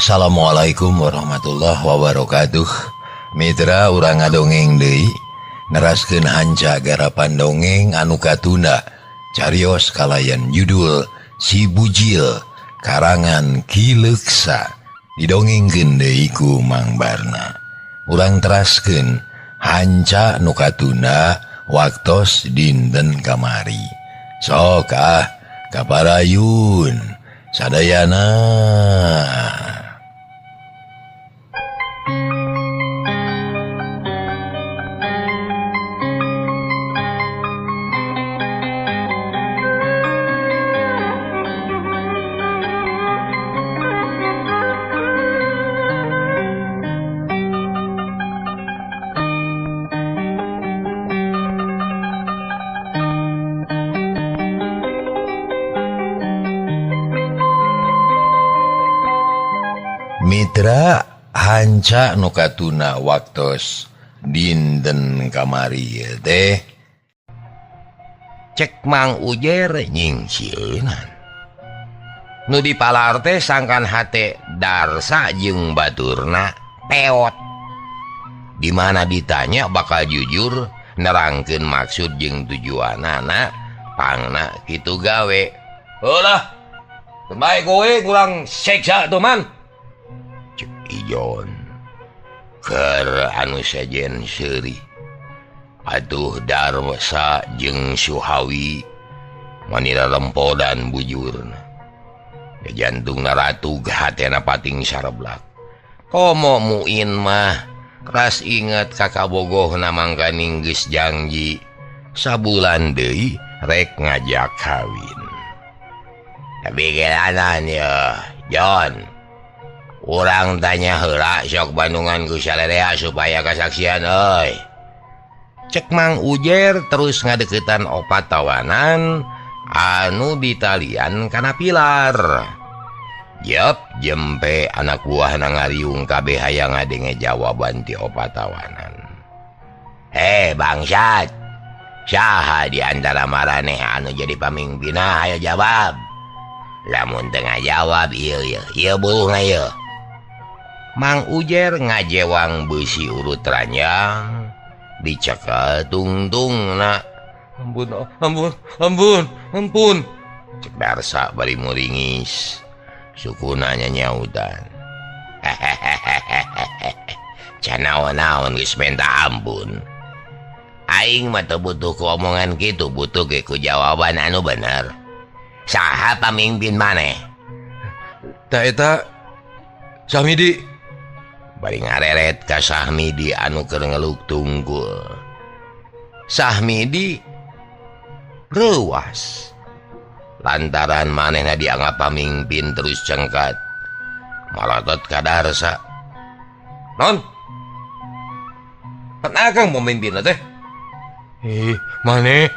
Assalamualaikum warahmatullahi wabarakatuh. Mitra urang ngadongeng deui neraskeun hanca garapan dongeng anu katunda carios kalayan judul Si Bujil karangan Ki Leuksa didongengkeun deui ku Mang Barna. Urang teraskeun hanca nu katunda waktos dinten kamari. Sok ah kaparayun sadayana. Mitra hanca nu katuna waktos dinten kamari teh cek Mang Ujer nyingsieunan nu dipalar teh sangkan hate Darsa jeung baturna peot di mana ditanya bakal jujur nerangkeun maksud jeung tujuanana pangna kitu gawe. Heulah bae kowe kurang seksa tuh man. Ijon keur anu sejen seuri atuh Darsa jeung Suhawi manira lempodan bujurna jantungna ratug hatena pating sareblak komo Muin mah ras inget ka kabogohna mangkaning geus janji sabulan deui rek ngajak kawin. Tapi gelanan ya Jon, urang tanya heula sok Bandungan ku salerea supaya kasaksian euy. Cek Mang Ujer terus ngadeukeutan opat tawanan anu ditalian kana pilar. Jep jempe anak buahna ngariung kabeh hayang ngadenge jawaban ti opat tawanan. Heh bangsat, saha di antara maraneh anu jadi pamimpinna hayo jawab. Lamun teu ngajawab ieu ieu ieu buruhna ieu. Mang Ujer ngajewang beusi urut ranjang dicekel tungtungna. Ampun, ampun, ampun, ampun. Cek Darsa bari muringis sukuna nyautan. Can naon-naon geus minta ampun. Aing mah teu butuh ku omongan kitu, butuh ge ku jawaban anu bener. Saha pamimpin maneh? Ta eta Sahmidi. Bari ngareret ka Sahmidi anu keur ngeluk tunggul. Sahmidi reuas lantaran manehna dianggap pamimpin terus cengkat malotot ka Darsa. Non, pan akang pemimpinna teh. Ih, maneh.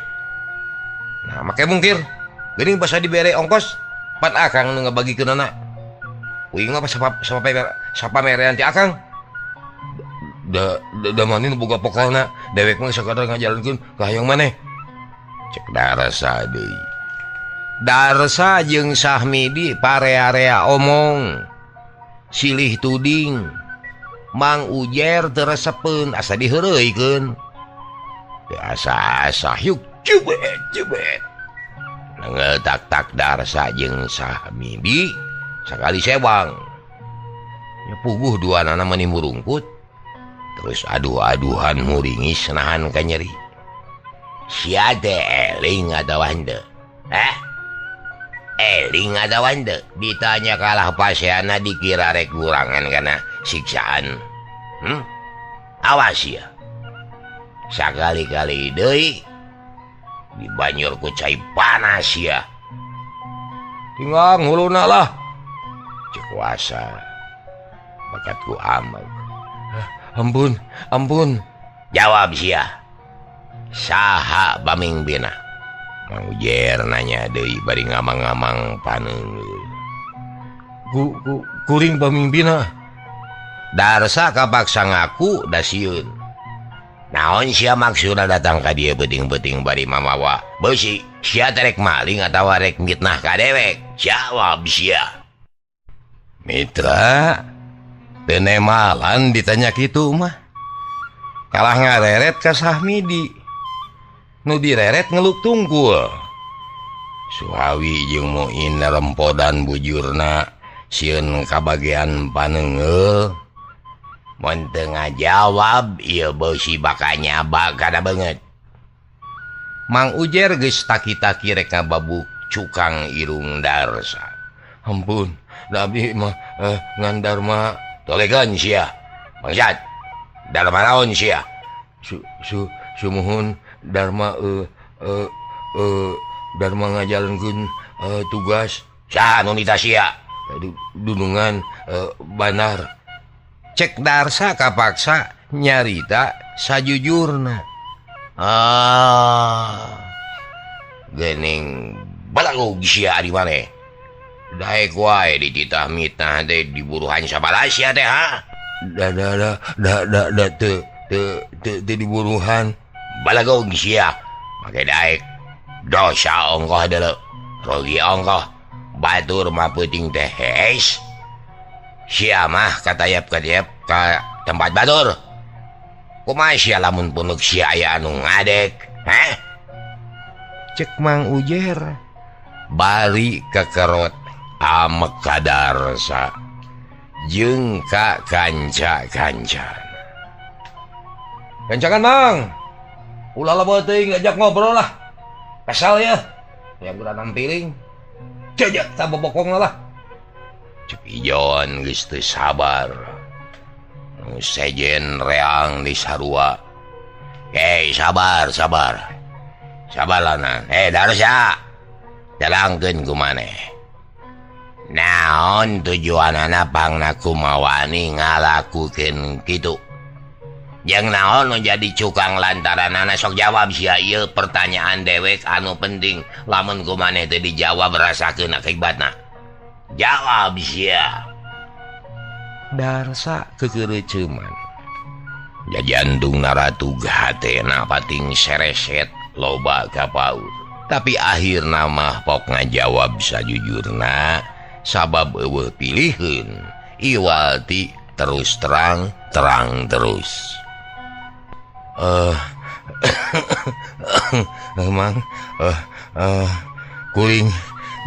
Nah, make mungkir. Geuning basa dibere ongkos, pan akang nu ngabagikeunana. Uing mah sapamerean ti akang. Da da maneh nu boga pokolna, dewek mah sakadar ngajalankeun ka hayang maneh. Cek Darsa deui. Darsa jeung Sahmidi parea-area omong. Silih tuding. Mang Ujer teu resepeun asa diheureuykeun. Teu asa-asa hyuk cubet cubet. Nengel tak-tak Darsa jeung Sahmidi sakali sewang. Nya puguh duanana mani murungkut. Terus aduh-aduhan muringis nahan ka nyeri. Sia teh eling atawa henteu? Hah? Eling atawa henteu? Ditanya kalah paseana dikira rek kurangan kana siksaan. Awas ya. Sakali-kali deui dibanyur ku cai panas ya. Tinggal nguluna lah. Cek kuasa bakat ku amal. Ampun, ampun. Jawab sia. Saha pamimpinna? Mang Ujer nanya deui bari ngamang-ngamang paneunggeul. Kuring pamimpinna. Darsa kapaksa ngaku da sieun. Naon sia maksudna datang ka dieu beuting-beuting bari mamawa beusi? Sia teh rek maling atawa rek mitnah ka dewek? Jawab sia. Mitra teu nemalan ditanya kitu mah. Kalah ngareret ka Sahmidi. Nu direret ngeluk tungkul. Suhawi jeung Muin lempodan bujurna sieun kabagean panengeul. Mun teu ngajawab ieu beusi bakal nyaba kana beungeut. Mang Ujer geus taki-taki rek ngababuk cukang irung Darsa. Ampun, da abdi mah ngan Darma tolegan sia. Bangsat. Darma naon sia? Sumuhun Darma Darma ngajalankeun tugas. Saha nu nita sia? Dunungan banar. Cek Darsa kapaksa nyarita sajujurna. Ah. Geuning balagog sia di maneh. Daek wae dititah mitnah teh diburuhan sabala sia teh ha? Da da da da da da teu teu teu diburuhan. Balagog sia. Make daek dosa ongkoh deuleu. Rugi ongkoh. Batur mah peuting teh hees. Sia mah katayap-katayap ka tempat batur. Kumaha sia lamun punuk sia aya anu ngadek, heh? Cek Mang Ujer bari kekerot amek ka Darsa jeung ka kanca-kanca. Kancakan Mang, ulah loba teuing ajak ngobrol lah. Kesal ya, yang udah nampiling. Jajak ta bobokong lah. Cek Ijon geus teu sabar. Nu sejen reang di sarua. Hei, sabar, sabar. Sabar lanan. Darsa. Terangkeun ku maneh. Naon tujuanana pangna kumawani ngalakukeun kitu? Jeung naon nu jadi cukang lantaranana sok jawab sia ieu pertanyaan dewek anu penting. Lamun ku maneh teu dijawab rasakeun akibatna. Jawab sia. Darsa kekereuceuman. Jajantung naratu hatena pating sereset loba kapaur. Tapi akhirna mah pok ngajawab sajujurna sabab eueuh piliheun. Iwalti terus terang, terang terus. Mang, kuring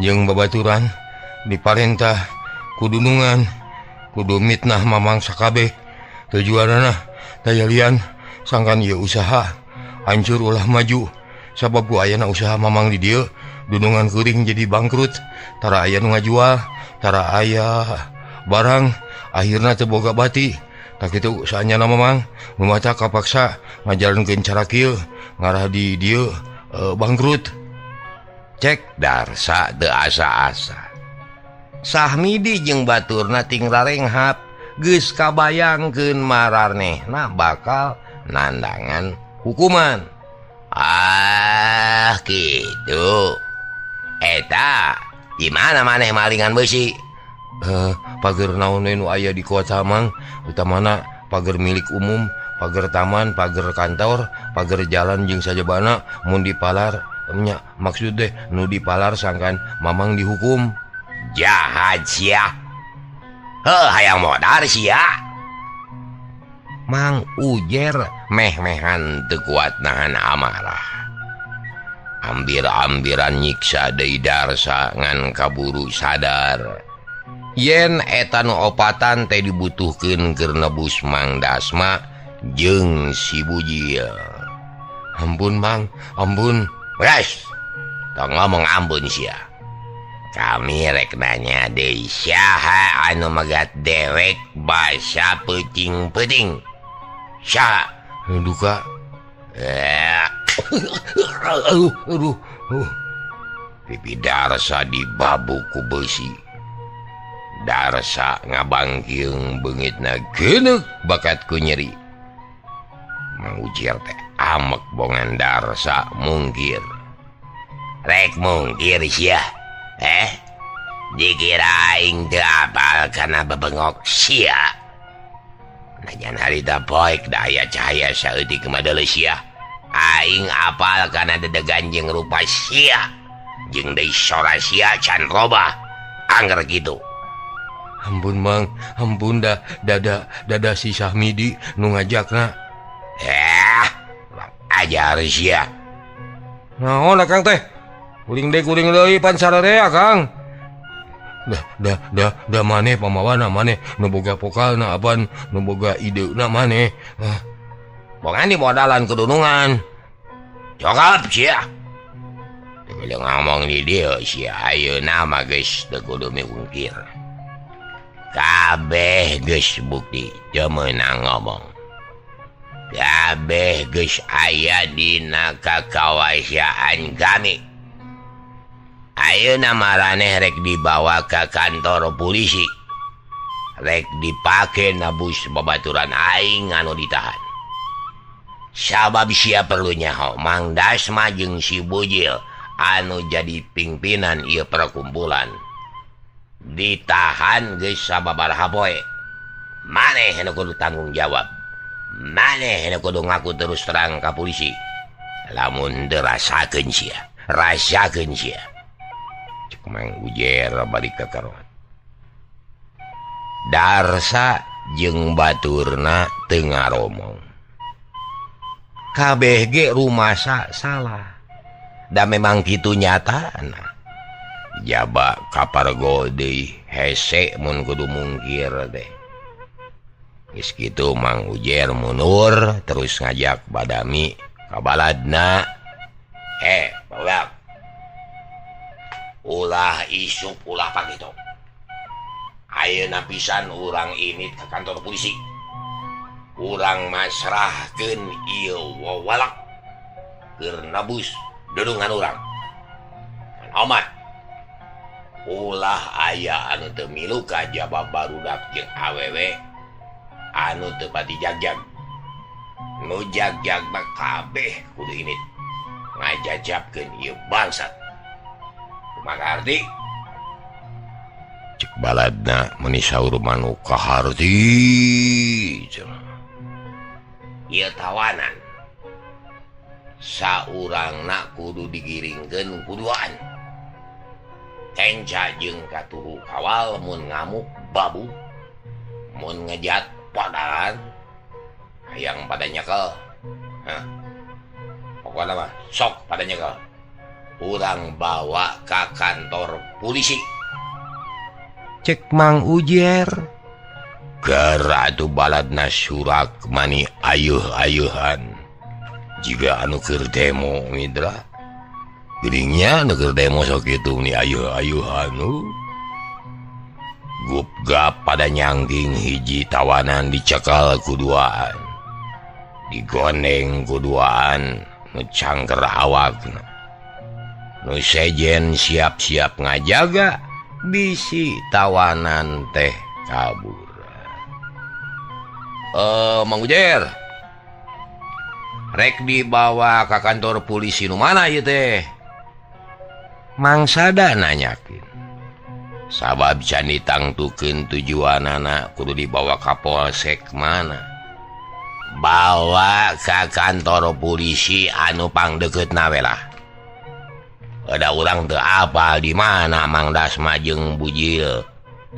jeung babaturan diparentah kudunungan kudu mitnah mamang sakabeh tujuanana tayalian sangkan ieu usaha hancur ulah maju sabab ku ayana usaha mamang di dieu dunungan kuring jadi bangkrut tara aya nu ngajual tara aya barang akhirna teu boga bati tak kitu saanyana mamang nu maca kapaksa ngajalankeun cara kieu ngarah di dieu bangkrut. Cek Darsa teu asa-asa. Sahmidi jeung baturna ting rarenghap geus kabayangkeun mararnehna bakal nandangan hukuman. Ah kitu. Eta di mana maneh malingan beusi? Pager naon nu aya di kota Mang, utamana pager milik umum, pager taman, pager kantor, pager jalan jeung sajabana mun dipalar nya maksud deh nu dipalar sangkan mamang dihukum. Jahat sia. Heuh hayang modar sia. Mang Ujer meh-mehan teu kuat nahan amarah. Ambir-ambiran nyiksa deui Darsa ngan kaburu sadar. Yen eta nu opatan teh dibutuhkeun keur nebus Mang Dasma jeung si Bujil. Ampun Mang, ampun. Wes, tong ngomong ampun sia. Kami rek nanya deui saha anu megat dewek basa peuting-peuting. Saha? Duka. Aduh, aduh. Pipi Darsa dibabuk ku beusi. Darsa ngabangkiung beungitna geuneuk bakat ku nyeri. Mang Ujer teh amek bongan Darsa mungkir. Rek mungkir sia. Dikira aing teu apal kana bebengok sia. Najan harita poek da aya cahaya saeutik madeuleu sia. Aing apal kana dedegan jeung rupa sia. Jeung deui sora sia can robah. Angger kitu. Ampun Mang, ampun dah dada dada si Sahmidi nu ngajakna. Ajar sia. Naon Kang teh? Kuring deui pan sararea Kang. Dah dah dah dah maneh pamawana maneh nu boga pokalna apan nu boga ideuna maneh. Bongan di modalan kedunungan. Cokap sia. Teu ngomong di dieu sia ayeuna mah geus teu kudu mungkir. Kabeh geus bukti teu meunang ngomong. Kabeh geus aya dina kakawasaan kami. Ayeuna maraneh rek dibawa ka kantor polisi. Rek dipake nabus babaturan aing anu ditahan. Sabab sia perlu nyaho Mang Dasma jeung si Bujil anu jadi pimpinan ieu perkumpulan. Ditahan geus sababaraha poe. Maneh nu kudu tanggung jawab. Maneh nu kudu ngaku terus terang ka polisi. Lamun teu rasakeun sia, rasakeun sia. Cek Mang Ujer balik ka karoat. Darsa jeung baturna teu ngaromong. Kabeh ge rumasa salah. Da memang kitu nyatana. Jaba kapargo deui hese mun kudu mungkir teh. Geus kitu Mang Ujer mundur terus ngajak Badami ka baladna. Bawa. Ulah isup ulah pagito. Ayeuna pisan urang ini ke kantor polisi. Urang masrahkeun ieu wawalak keur nabus dudungan urang. Omat. Ulah aya anu teu milu ka jaba barudak jeung awewe anu teu pati jagjag. Nu jagjag mah kabeh kudu init ngajajabkeun ieu bangsat. Kumaha arti? Cek baladna meuni saur manuk kaharti cenah. Ieu tawanan saurangna kudu digiringkeun kuduan. Kenca jeung katuru kawal mun ngamuk babu, mun ngejat padaan hayang pada nyekel. Hah. Pokokna mah sok pada nyekel. Urang bawa ka kantor polisi. Cek Mang Ujer. Ger atuh baladna surak mani ayeuh-ayeuhan. Jiga anu keur demo mitra. Geuringnya anu keur demo sok kitu ni ayeuh-ayeuhan. Gupgap pada nyangking hiji tawanan dicekal kuduaan. Digondeng kuduaan nu cangker awakna. Nu sejen siap-siap ngajaga bisi tawanan teh kabur. Mang Ujer rek dibawa ke kantor polisi nu mana ieu teh? Mang Sada nanyakeun. Sabab can ditangtukeun tujuanana kudu dibawa ka polsek mana? Bawa ka kantor polisi anu pangdeukeutna we lah. Ada urang teu apal di mana Mang Dasma jeung Bujil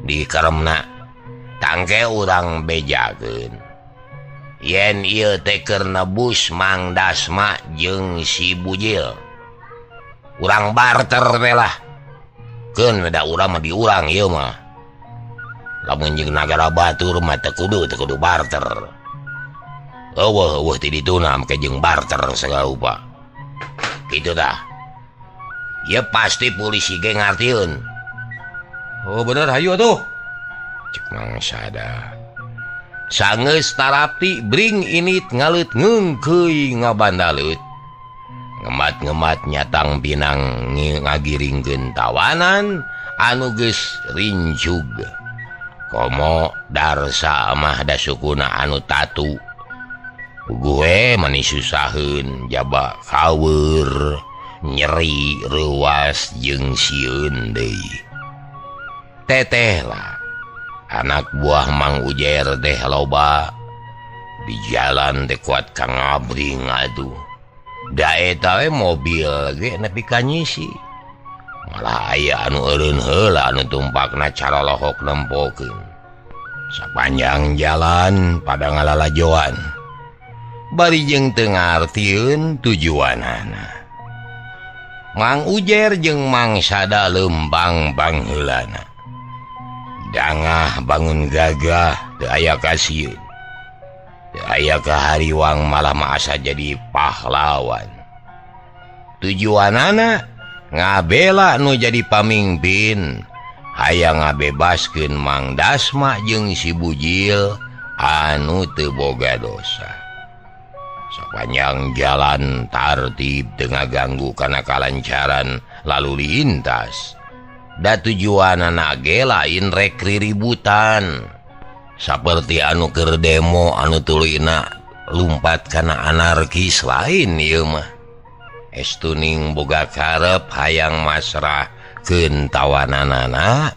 di keremna. Tangke urang bejakeun. Yen ieu teh keur nebus Mang Dasma jeung si Bujil. Urang barter we lah. Keun da urang mah diurang ieu mah. Lamun jeung nagara batur mah teu kudu barter. Eueuh eueuh ti dituna make jeung barter sagala rupa. Kitu tah. Ya pasti polisi ge ngartieun. Oh bener hayu atuh. Cek Mang Sada. Sangeus tarapti bring init ngaleut ngeungkeuy ngabandaleut. Ngemat-ngemat nyatang pinang ngagiringkeun tawanan anu geus rincug. Komo Darsa mah da sukuna anu tatu. Gue mani susaheun jaba kaweur. Nyeri reuas jeung sieun deui. Teteh lah anak buah Mang Ujer teh loba di jalan teh kuat ka ngabring atuh. Da eta we mobil ge nepi ka nyisi. Malah aya anu eureun heula anu tumpakna caralohok nempokeun. Sapanjang jalan pada ngalalajoan. Bari jeung teu ngartieun tujuanana. Mang Ujer jeung Mang Sada leumpang pangheulana. Dangah bangun gagah teu aya kasieun. Teu aya kahariwang malah maasa jadi pahlawan. Tujuanana ngabela nu jadi pamimpin, hayang ngabebaskeun Mang Dasma jeung si Bujil anu teu boga dosa. Sapanjang jalan tartib teu ngaganggu kana kalancaran lalu lintas. Da tujuanana ge lain rek riributan. Saperti anu keur demo anu tuluyna lumpat kana anarkis lain ieu mah. Estuning boga karep hayang masrahkeun tawananana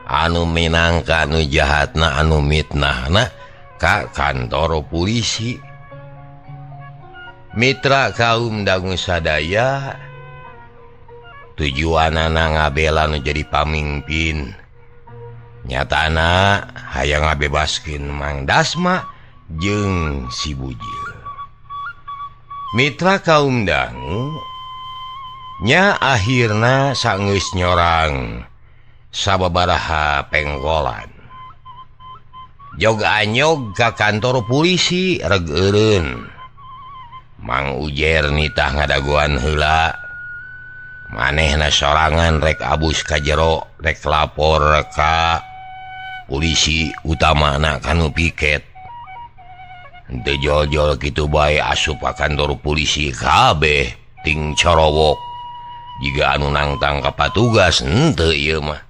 anu minangka nu jahatna anu mitnahna ka kantor polisi. Mitra kaum dangu sadaya tujuanana ngabela nu jadi pamimpin. Nyatana hayang ngabebaskeun Mang Dasma jeung si Bujil. Mitra kaum dangu nya akhirna sanggeus nyorang sababaraha penggolan. Jog anyog ka kantor polisi reg eureun. Mang Ujer nitah ngadagoan heula. Manehna sorangan rek abus ka jero rek lapor ka polisi utamana kanu piket. Henteu jol-jol kitu bae asup ka kantor polisi kabeh ting corowok. Jiga anu nangtang ka patugas henteu ieu mah.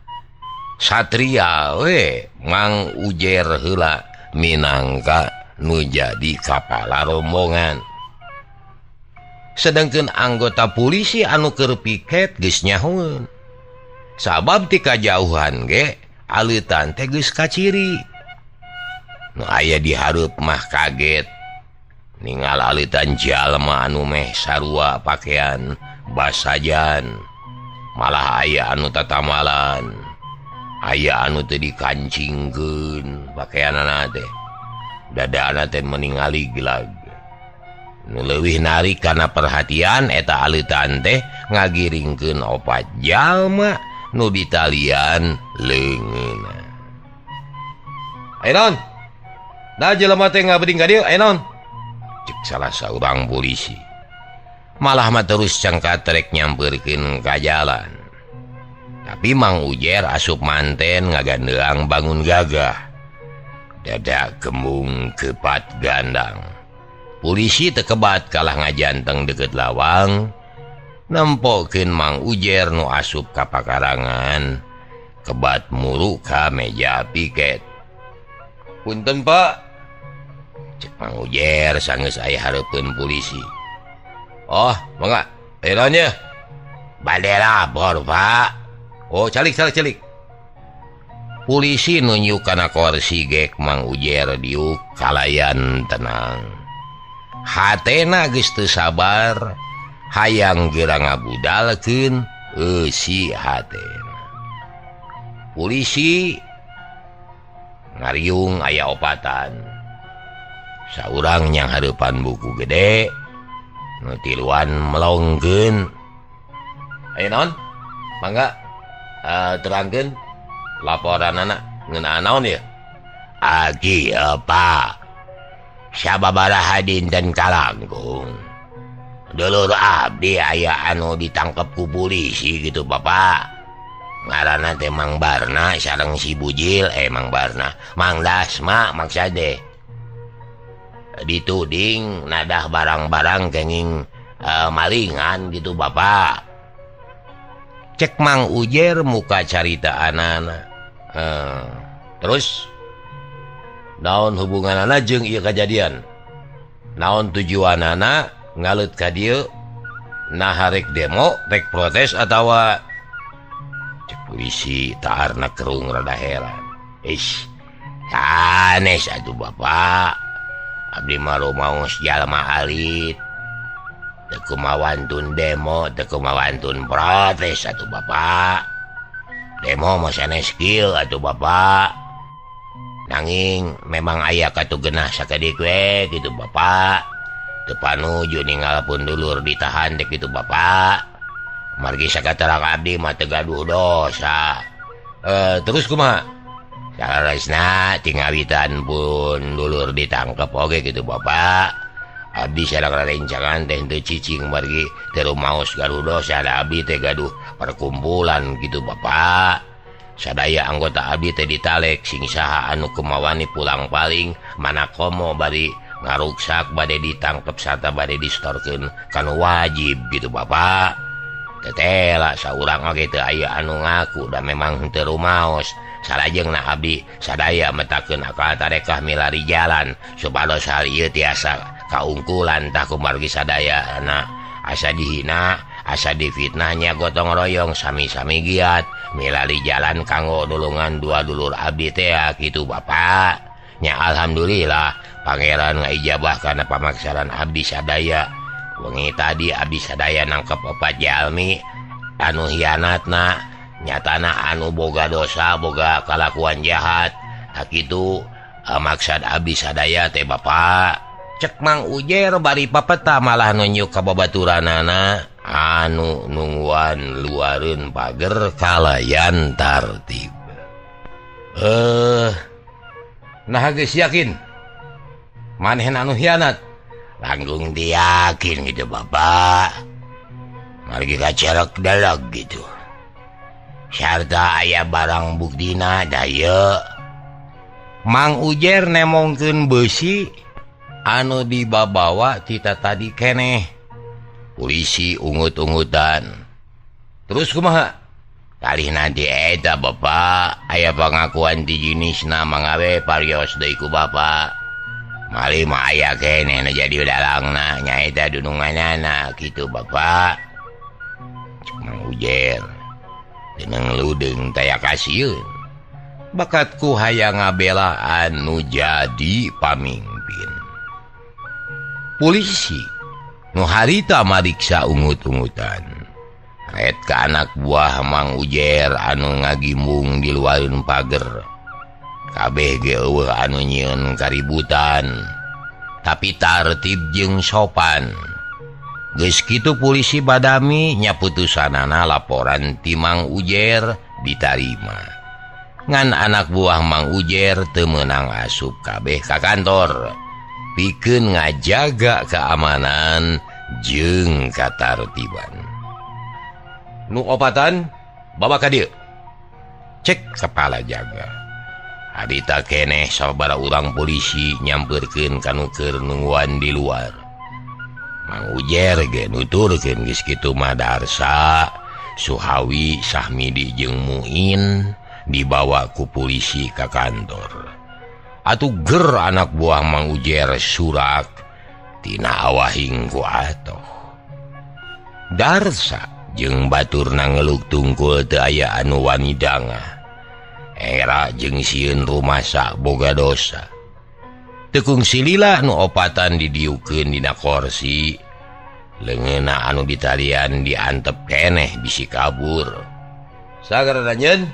Satria we Mang Ujer heula minangka nu jadi kapala rombongan. Sedangkeun anggota polisi anu keur piket geus nyahoeun. Sabab ti kajauhan ge aleutan teh geus kaciri. Nu aya di hareup mah kaget ningal aleutan jalma anu meh sarua pakaian basajan. Malah aya anu tatamalan, aya anu teu dikancingkeun pakaianana teh. Dadana teh meningali gelag. Nu leuwih narik kana perhatian eta aleutan teh ngagiringkeun opat jalma nu ditalian leungeunna. Ayo naon? Nah jelema teh ngabeding ka dieu, ayo naon? Cek salah saurang polisi. Malah mah terus cangkatrek nyampeurkeun ka jalan. Tapi Mang Ujer asup manten ngagandeang bangun gagah. Dada kembung kepat gandang. Polisi tekebat kalah ngajanteng deket lawang. Nempokeun Mang Ujer nu asup ka pakarangan. Kebat muru ka meja piket. Punten Pak. Cek Mang Ujer sanggeus aya hareupeun polisi. Oh, mangga. Ayo naon ye? Bade lapor, Pak. Oh, calik calik calik. Polisi nunjuk kana kursi gek Mang Ujer diuk kalayan tenang. Hatena geus teu sabar, hayang geura ngabudalkeun eusi hatena. Polisi ngariung aya opatan. Saurang nyang hareupan buku gede, nu tiluan melongkeun. Ayo naon? Mangga terangkeun laporanana ngeunaan naon ieu? Aki apa? Sababaraha dinten kalangkung. Dulur abdi aya anu ditangkep ku polisi gitu Bapak. Ngaranna teh Mang Barna sareng si Bujil, Mang Barna, Mang Dasma maksad deh. Dituding nadah barang-barang kenging malingan gitu Bapak. Cek Mang Ujer muka carita anana. Terus naon hubunganana jeung ieu kajadian? Naon tujuanana ngaleut ka dieu? Nah rek demo, rek protes atawa cek polisi taarna kerung rada heran. Ish, sanes atuh Bapak. Abdi mah rumaos jalma alit. Teu kumawantun demo, teu kumawantun protes atuh Bapak. Demo mah sanes kieu atuh Bapak. Nanging memang aya katugenah sakedik we kitu Bapak. Teu panuju ninggal pun dulur ditahan teh kitu Bapak. Margi sakaterang abdi mah teu gaduh dosa. Terus kumaha? Saleresna tingawitan pun dulur ditangkep oge kitu Bapak. Abdi sareng rerencangan teh teu cicing margi teu rumaos gaduh dosa da abdi teh gaduh perkumpulan kitu Bapak. Sadaya anggota abdi teh ditalek sing saha anu kumawani pulang paling mana komo bari ngaruksak bade ditangkep sarta bade distorkeun kanu wajib gitu Bapak. Tetela saurang oge teu aya anu ngaku da memang teu rumaos. Salajengna abdi sadaya metakeun akal tarekah milari jalan supados hal ieu tiasa kaungkulan tah kumargi sadayana asa dihina asa difitnahnya gotong royong sami-sami giat milari jalan kanggo nulungan dua dulur abdi teh kitu Bapak. Nya alhamdulillah pangeran ngaijabah kana pamaksaran abdi sadaya. Wengi tadi abdi sadaya nangkep opat jalmi anu hianatna nyatana anu boga dosa boga kalakuan jahat. Tah kitu maksad abdi sadaya teh Bapak. Cek Mang Ujer bari papeta malah nunjuk ka babaturanana anu nungguan luareun pager kalayan tartib. Nah geus yakin manehna anu hianat? Langgung diyakin gitu Bapak. Margi kacerek delek gitu. Sarta aya barang buktina da ieu. Mang Ujer nemongkeun beusi anu dibabawa tita tadi keneh. Polisi ungut-ungutan. Terus kumaha? Kalih nanti eta Bapak aya pangakuan ti jenisna mangawe parios deui ku Bapak. Malih mah aya keneh nu jadi dalangna nyaeta dununganana kitu Bapak. Cek Mang Ujer teneng ludeung taya kasieun. Bakatku hayang ngabelaan nu jadi pamimpin. Polisi nu harita mariksa ungut-ungutan. Ret ka anak buah Mang Ujer anu ngagimbung di luareun pager. Kabeh ge eueuh anu nyieun kaributan, tapi tartib jeung sopan. Geus kitu polisi badami nya putusanana laporan ti Mang Ujer ditarima. Ngan anak buah Mang Ujer teu meunang asup kabeh ka kantor. Pikeun ngajaga keamanan jeung katartiban. Nu opatan bawa ka dieu. Cek kepala jaga. Harita keneh sababaraha urang polisi nyamperkeun ka nu keur nungguan di luar. Mang Ujer ge nuturkeun geus kitu mah Darsa, Suhawi, Sahmidi jeung Muin dibawa ku polisi ka kantor. Atuh ger anak buah Mang Ujer surak tina awahing ku atoh. Darsa jeung baturna ngeluk tungkul teu aya anu wani dangah. Era jeung sieun rumasa boga dosa. Teu kungsi lila nu opatan didiukeun dina korsi, leungeunna anu ditalian diantep keneh bisi kabur. Sagar anjeun?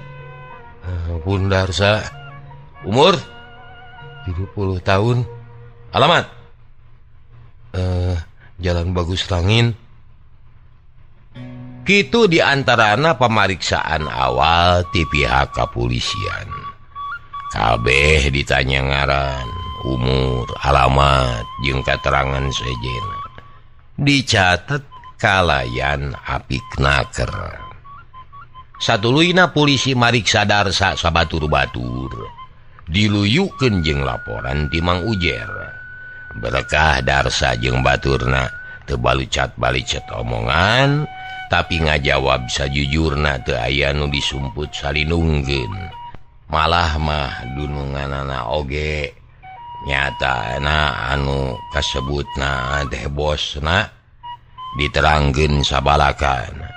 Pun Darsa. Umur 70 tahun. Alamat? Jalan Bagus Langin. Kitu diantarana pamariksaan awal ti pihak kepolisian. Kabeh ditanya ngaran, umur, alamat, jeung katerangan sejenna. Dicatet kalayan apik naker. Satuluyna polisi mariksa Darsa sabatur-batur. Diluyukeun jeung laporan ti Mang Ujer. Berkah Darsa jeung baturna teu balucat-balicet omongan, tapi ngajawab sajujurna teu aya nu disumput salinungkeun. Malah mah dununganana oge nyatana anu kasebutna teh bosna diterangkeun sabalakan.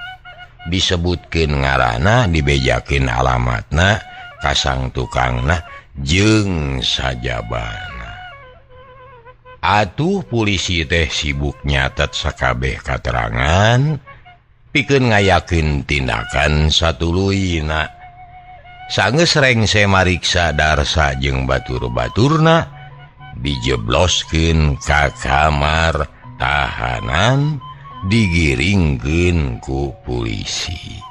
Disebutkeun ngaranna, dibejakeun alamatna, kasang tukangna jeung sajabana. Atuh polisi teh sibuk nyatet sakabeh katerangan pikeun ngayakeun tindakan satuluyna. Sanggeus rengse mariksa Darsa jeung batur-baturna dijebloskeun ka kamar tahanan digiringkeun ku polisi.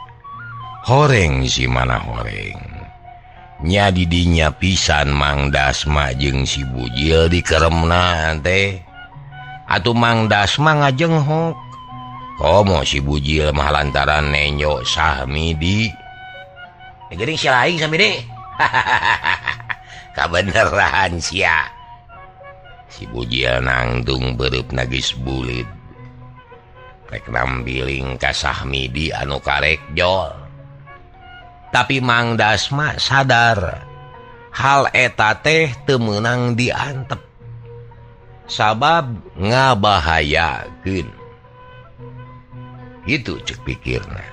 Horeng si mana horeng. Nya didinya pisan Mang Dasma jeung si Bujil dikeremna teh. Atuh Mang Dasma ngajenghok. Komo si Bujil mah lantaran nenyo Sahmidi. Geuning si laing Sahmidi. Kabeneran sia. Si Bujil nangtung beureupna geus buleud. Rek nambiling ka Sahmidi anu karek jol. Tapi Mang Dasma sadar hal eta teh teu meunang diantep sabab ngabahayakeun. Itu cek pikirna.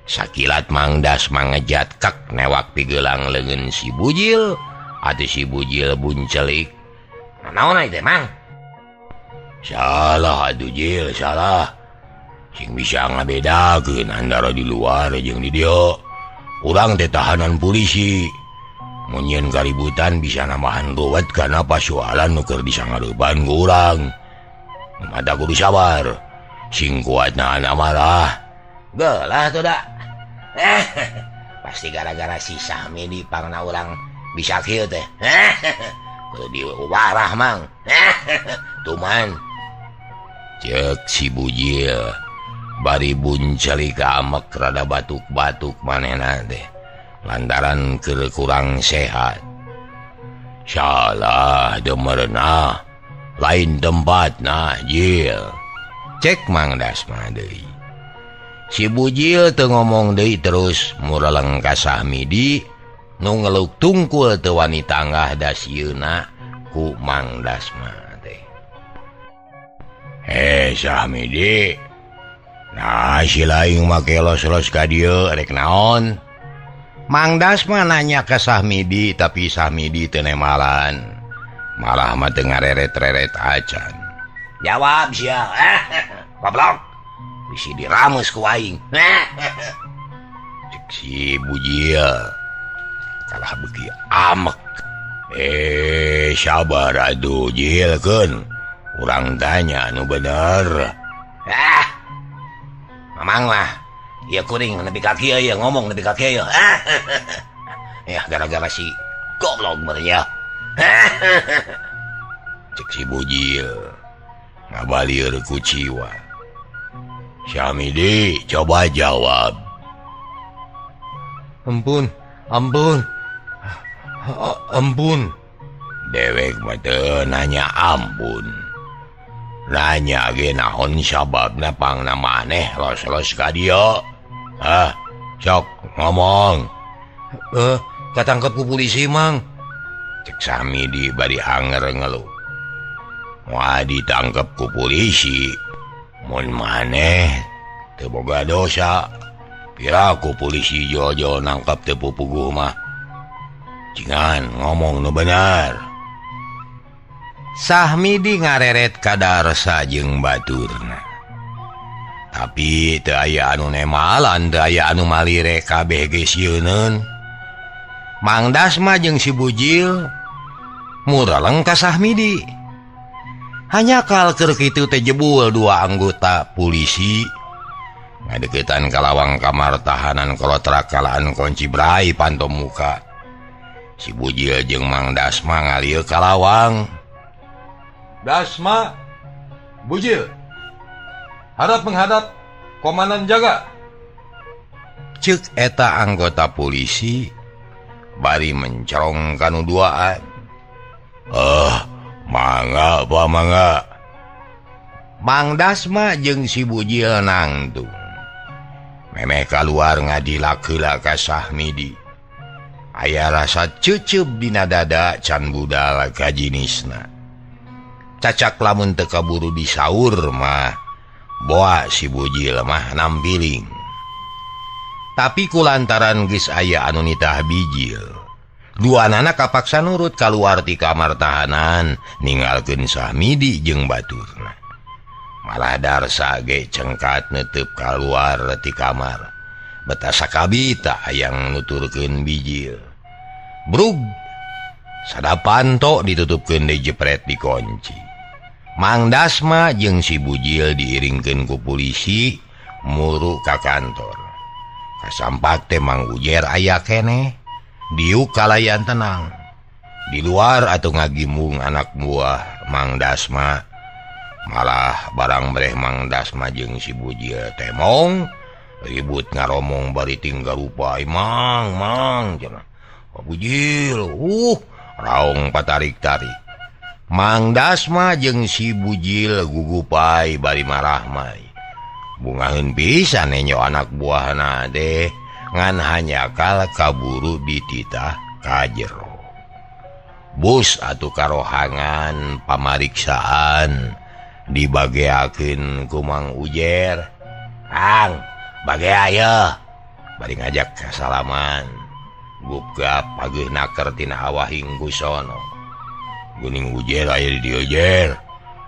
Sakilat Mang Dasma ngejat kek newak pigelang leungeun si Bujil, atuh si Bujil buncelik. Naon teh Mang? Salah atuh Jil, salah. Sing bisa ngabedakeun antara di luar jeung di dieu. Urang teh tahanan polisi. Mun nyeun kaributan bisa nambahan ruwet kana pasualan nu keur disangareupan ku urang. Mata kudu sabar. Sing kuat nahan amarah. Gelah tuh da. Pasti gara-gara si Sahmidi pangna urang bisa kieu teh. Kudu diwarah Mang. Tuman. Ceuk si Bujil. Bari buncelik amek rada batuk-batuk manehna teh lantaran keur kurang sehat. Salah demerenah lain tempatna Jil. Cek Mang Dasma deui. Si Bujil teu ngomong deui terus mureleng ka Sahmidi nu ngeluk tungkul teu wani tanggah dasieuna ku Mang Dasma teh. Heh Sahmidi. Nah si laing make los-los ka dieu rek naon? Mang Dasma nanya ka Sahmidi tapi Sahmidi teu nemalan. Malah mah teu ngareret-reret acan. Jawab sia. Goblok. Bisi dirames ku aing. Cek si Bujil. Kalah beuki amek. Sabar atuh Jil keun. Urang tanya nu bener. Mamang mah ieu kuring nepi ka kieu ieu ngomong nepi ka kieu. Ya gara-gara si goblok meureun ya. Cek si Bujil ngabalieur ku ciwa. Sahmidi coba jawab. Ampun, ampun. Ampun. Dewek mah teu nanya ampun. Nanya ge naon sababna pangna maneh los-los ka dieu. Hah, sok ngomong. Katangkep ku polisi Mang. Cek Sahmidi bari anger ngeluh. Wah ditangkep ku polisi. Mun maneh teu boga dosa. Piraku polisi jol-jol nangkep teu pupuguh mah. Cingan ngomong nu bener. Sahmidi ngareret ka Darsa jeung baturna. Tapi teu aya anu nemalan, teu aya anu malire kabeh ge sieuneun. Mang Dasma jeung si Bujil mureleng ka Sahmidi. Hanya kal keur kitu teh jebul dua anggota polisi ngadeukeutan ka lawang kamar tahanan kolotrak kalaan kunci brai panto muka. Si Bujil jeung Mang Dasma ngalieu ka lawang. Dasma, Bujil, hadap menghadap, komandan jaga. Cek eta anggota polisi bari mencerong kanu duaan. Mangga apa mangga. Mang Dasma jeung si Bujil nangtung. Memeh kaluar ngadilak heula ka Sahmidi. Aya rasa ceuceup dina dada can budal ka jinisna. Cacak lamun teu kaburu disaur mah boa si Bujil mah nampiling. Tapi kulantaran geus aya anu nitah bijil, Dua anak kapaksa nurut kaluar ti kamar tahanan ninggalkeun Sahmidi jeung baturna. Malah Darsa ge cengkat netep kaluar ti kamar. Betah sakabita hayang nuturkeun bijil. Brug sada panto ditutupkeun deui jepret dikunci. Mang Dasma jeung si Bujil diiringkeun ku polisi muru ka kantor. Kasampak teh Mang Ujer aya keneh. Diuk kalayan tenang. Di luar atau ngagimung anak buah Mang Dasma. Malah barang breh Mang Dasma jeung si Bujil temong ribut ngaromong bari tinggal rupa. Mang mang cenah. Bujil raung patarik-tarik. Mang Dasma jeung si Bujil gugupai bari marahmai. Bungaheun pisan nenyo anak buahna teh ngan hanya kal kaburu dititah ka jero. Bus atuh karohangan pamariksaan dibageakeun ku Mang Ujer. Kang, bage aya bari ngajak kasalaman. Gupgap pageuh naker tina awahing ku sono. Guning Ujer aya di dieu Jer.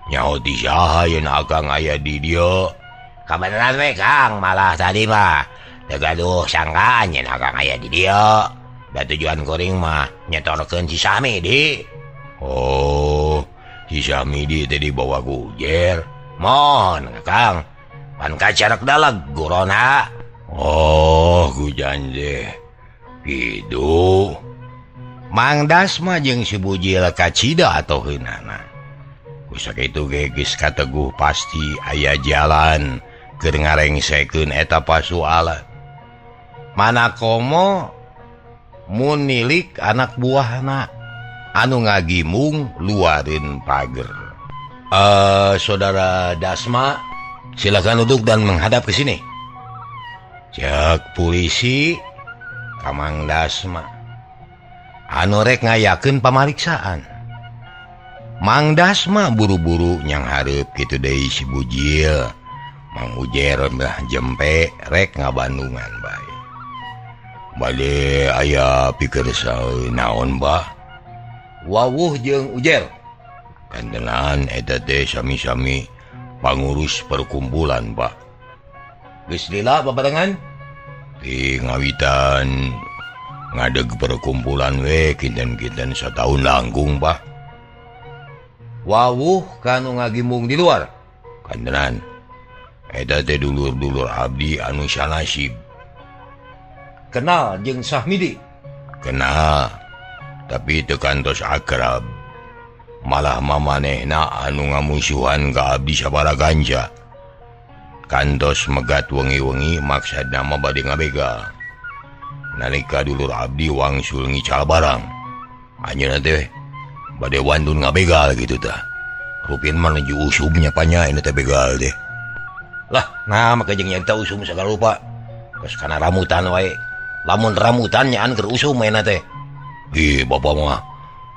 Nyaho ti saha yeun akang aya di dieu. Kabeneran we Kang, malah tadi mah teu gaduh sangkaan yen akang aya di dieu. Da tujuan kuring mah nyetorkeun si Sahmidi. Oh, si Sahmidi teh dibawa ku Ujer. Mohon Kang, pan kacarek daleg gurona. Oh, ku janji. Kitu. Mang Dasma jeung si Bujil kacida atau heunana. Ku sakitu ge geus kateguh pasti aya jalan keur ngarengsekeun eta pasualan. Mana komo mun nilik anak buahna anu ngagimung luareun pager. Saudara Dasma, silakan duduk dan menghadap ke sini. Cek polisi ka Mang Dasma anu rek ngayakeun pamariksaan. Mang Dasma buru-buru nyang hareup kitu deui si Bujil. Mang Ujer mah jempe rek ngabandungan bae. Bade aya pikir naon bah. Wawuh jeung Ujer. Kantenan eta teh sami-sami pangurus perkumpulan, Pak. Geus lila babarengan? Di ngawitan ngadeg perkumpulan we kinten-kinten satahun langkung, Pak. Wawuh kanu ngagimung di luar. Kantenan eta teh dulur-dulur abdi anu sanasib. Kenal jeung Sahmidi? Kenal, tapi teu kantos akrab. Malah mamanehna anu ngamusuhan ka abdi sabara ganja. Kantos megat wengi-wengi maksudna mah bade ngabegal. Nalika dulur abdi wangsul ngical barang. Anjeunna teh bade wandun ngabegal gitu tah. Rupin mah nuju usumnya panya ini teh begal teh. Lah, nah maka jeung nyarita usum sagala rupa. Geus kana ramutan wae. Lamun ramutan nyaan keur usum mainna teh. Ih, bapak mah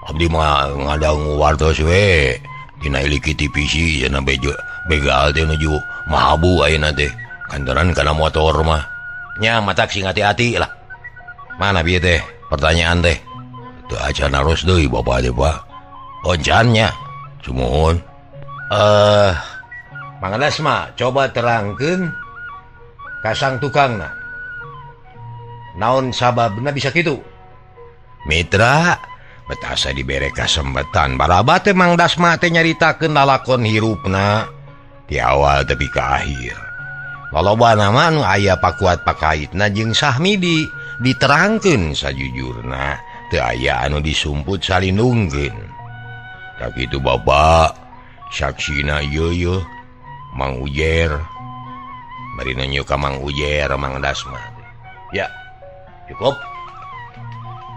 abdi mah ngadangu wartos we. Dina iliki TPC cenah begal teh nuju mahabu ayeuna teh. Kantoran kana motor mah. Nya matak sing hati-hati lah. Mana bieu teh pertanyaan teh? Teu acan naros deui bapak teh, Pak. Oncannya. Sumuhun. Mang Dasma, coba terangkeun ka sang tukangna. Naon sababna bisa kitu? Mitra, betasa dibere kasempetan barabat teh Mang Dasma teh nyaritakeun lalakon hirupna ti awal tepi ka akhir. Lolobana mah nu aya pakuat pakaitna jeung Sahmidi diterangkeun sajujurna, teu aya anu disumput salindungkeun. Tak kitu bapak, saksina ieu yeuh Mang Ujer. Bari nunjuk ka Mang Ujer Mang Dasma. Ya, cukup.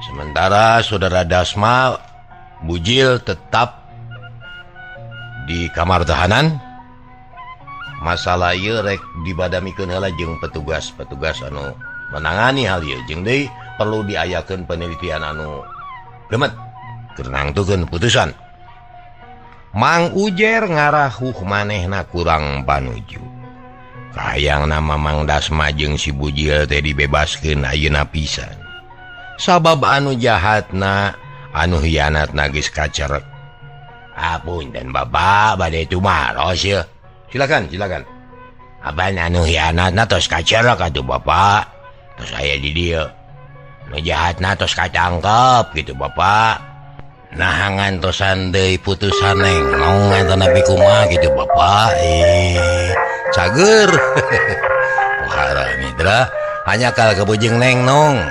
Sementara saudara Dasma Bujil tetap di kamar tahanan. Masalah ieu rek dibadamikeun heula jeung petugas-petugas anu menangani hal ieu jeung deui perlu diayakeun penelitian anu gemet keur nangtukeun putusan. Mang Ujer ngarahuh manehna kurang panuju. Kahayang nama Mang Dasma jeung si Bujil teh dibebaskeun ayeuna pisan. Sabab anu jahatna anu hianatna geus kacerek. Apunten Bapak bade tumaros ye. Silakan, silakan. Aban anu hianatna tos kacerek atuh Bapak. Tos aya di dieu. Nu jahatna tos katangkep gitu Bapak. Nah ngantosan deui putusan neng nong eta nabi kumaha gitu Bapak. Cager. Pohara mitra hanya kal kebujeng neng nong.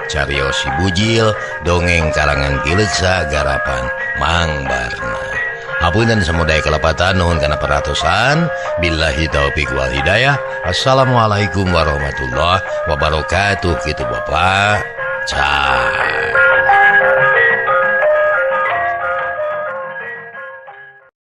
Carios si Bujil dongeng kalangan Kileksa garapan Mang Barna. Hapunten samudaya kelepatan nuhun kana perhatosan. Billahi taufik wal hidayah. Assalamualaikum warahmatullahi wabarakatuh kitu Bapak. Cah.